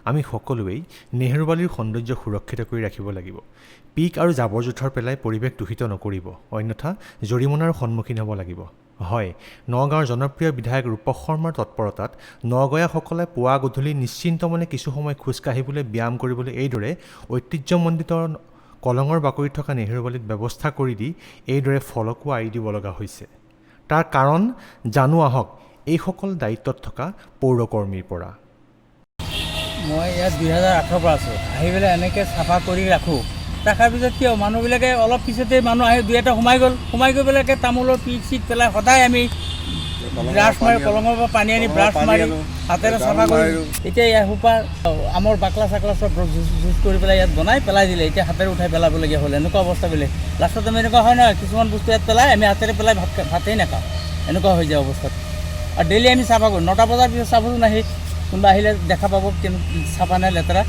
আমি সকলোৱেই নেহেৰুবালিৰ সৌন্দৰ্য সুৰক্ষিত কৰি ৰাখিব লাগিব। পিক আৰু জাবৰ জোঁথৰ পেলাই পৰিৱেশ দূষিত নকৰিব, অন্যথা জৰিমনাৰ সন্মুখীন হ'ব লাগিব। হয়, নগাঁৱৰ জনপ্ৰিয় বিধায়ক ৰূপক শৰ্মাৰ তৎপৰতাত নগঞাসকলে পুৱা গধূলি নিশ্চিন্ত মনে কিছু সময় খোজ কাঢ়িবলৈ, ব্যায়াম কৰিবলৈ এইদৰে ঐতিহ্যমণ্ডিত কলঙৰ বাকৰিত থকা নেহেৰুবালিত ব্যৱস্থা কৰি দি এইদৰে ফলকো আঁৰি দিব লগা হৈছে। তাৰ কাৰণ জানো আহক এইসকল দায়িত্বত থকা পৌৰকৰ্মীৰ পৰা। মই ইয়াত 2008ৰ পৰা আছোঁ। আহি পেলাই এনেকৈ চাফা কৰি ৰাখোঁ। ৰখাৰ পিছত কিয় মানুহবিলাকে অলপ পিছতে মানুহ আহি দুই এটা সোমাই গ'ল। সোমাই গৈ পেলাই একে তামোলৰ পিক চিক পেলাই। সদায় আমি ব্ৰাছ মাৰি, কলঙৰ পৰা পানী আনি ব্ৰাছ মাৰি হাতেৰে চাফা কৰি। এতিয়া ইয়াৰ সোপা আমৰ বাকলা চাকলা চব জুচ জুচ কৰি পেলাই ইয়াত বনাই পেলাই দিলে। এতিয়া হাতেৰে উঠাই পেলাবলগীয়া হ'ল। এনেকুৱা অৱস্থা বেলেগ। লাষ্টত আমি এনেকুৱা হয় নহয়, কিছুমান বস্তু ইয়াত পেলাই আমি হাতেৰে পেলাই ভাত ভাতেই নাখাওঁ, এনেকুৱা হৈ যায় অৱস্থাত। আৰু ডেইলি আমি চাফা কৰোঁ। 9টা বজাৰ পিছত চাবচোন আহি, কোনোবা আহিলে দেখা পাব কেনে চাফা নাই লেতেৰা।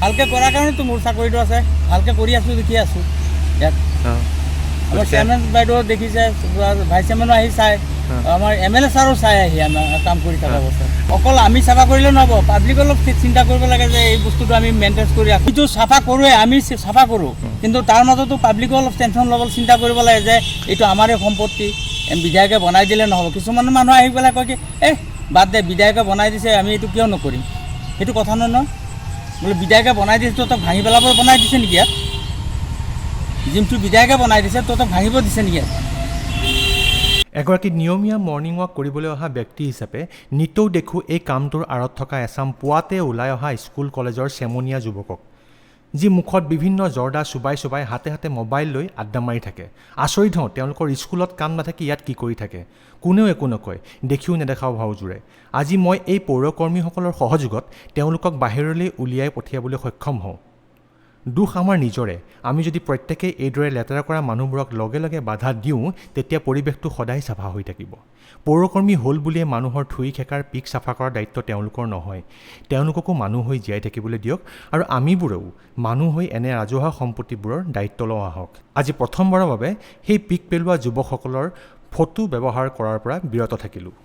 ভালকৈ কৰাৰ কাৰণেতো মোৰ চাকৰিটো আছে। ভালকৈ কৰি আছোঁ, দেখি আছোঁ ইয়াত। আমাৰ চেয়াৰমেন বাইদেউ দেখিছে, ভাইচ চেয়াৰমেনো আহি চায়, আমাৰ এম এল এ ছাৰো চাই আহি আমাৰ কাম কৰি থকা অৱস্থাত। অকল আমি চাফা কৰিলে নহ'ব, পাব্লিক অলপ চিন্তা কৰিব লাগে যে এই বস্তুটো আমি মেইনটেইন কৰি ৰাখোঁ। যিটো চাফা কৰোঁৱে, আমি চাফা কৰোঁ, কিন্তু তাৰ মাজতো পাব্লিকো অলপ টেনশ্যন ল'ব, চিন্তা কৰিব লাগে যে এইটো আমাৰে সম্পত্তি, বিধায়কে বনাই দিলে নহ'ব। কিছুমান মানুহ আহি পেলাই কয় কি, এ বাদ দে, বিধায়কে বনাই দিছে, আমি এইটো কিয় নকৰিম? সেইটো কথা নহয় নহয়। বোলে বিধায়কে বনাই দিছে, তহঁতক ভাঙি পেলাব বনাই দিছে নেকি ইয়াত? জিমটো বিধায়কে বনাই দিছে, তহঁতক ভাঙিব দিছে নেকি ইয়াত? এগৰাকী নিয়মীয়া মৰ্ণিং ৱাক কৰিবলৈ অহা ব্যক্তি হিচাপে নিতৌ দেখোঁ এই কামটোৰ আঁৰত থকা এচাম পুৱাতে ওলাই অহা স্কুল কলেজৰ চেমনীয়া যুৱকক, যি মুখত বিভিন্ন জৰ্দা চোবাই চোবাই হাতে হাতে মোবাইল লৈ আড্ডা মাৰি থাকে। আচৰিত হওঁ, তেওঁলোকৰ স্কুলত কাম নাথাকি ইয়াত কি কৰি থাকে? কোনেও একো নকয়, দেখিও নেদেখাও ভাও জোৰে। আজি মই এই পৌৰকৰ্মীসকলৰ সহযোগত তেওঁলোকক বাহিৰলৈ উলিয়াই পঠিয়াবলৈ সক্ষম হওঁ। দোষ আমাৰ নিজৰে। আমি যদি প্ৰত্যেকেই এইদৰে লেতেৰা কৰা মানুহবোৰক লগে লগে বাধা দিওঁ, তেতিয়া পৰিৱেশটো সদায় চাফা হৈ থাকিব। পৌৰকৰ্মী হ'ল বুলিয়ে মানুহৰ থুই খেকাৰ, পিক চাফা কৰাৰ দায়িত্ব তেওঁলোকৰ নহয়। তেওঁলোককো মানুহ হৈ জীয়াই থাকিবলৈ দিয়ক আৰু আমিবোৰেও মানুহ হৈ এনে ৰাজহুৱা সম্পত্তিবোৰৰ দায়িত্ব লওঁ আহক। আজি প্ৰথমবাৰৰ বাবে সেই পিক পেলোৱা যুৱকসকলৰ ফটো ব্যৱহাৰ কৰাৰ পৰা বিৰত থাকিলোঁ।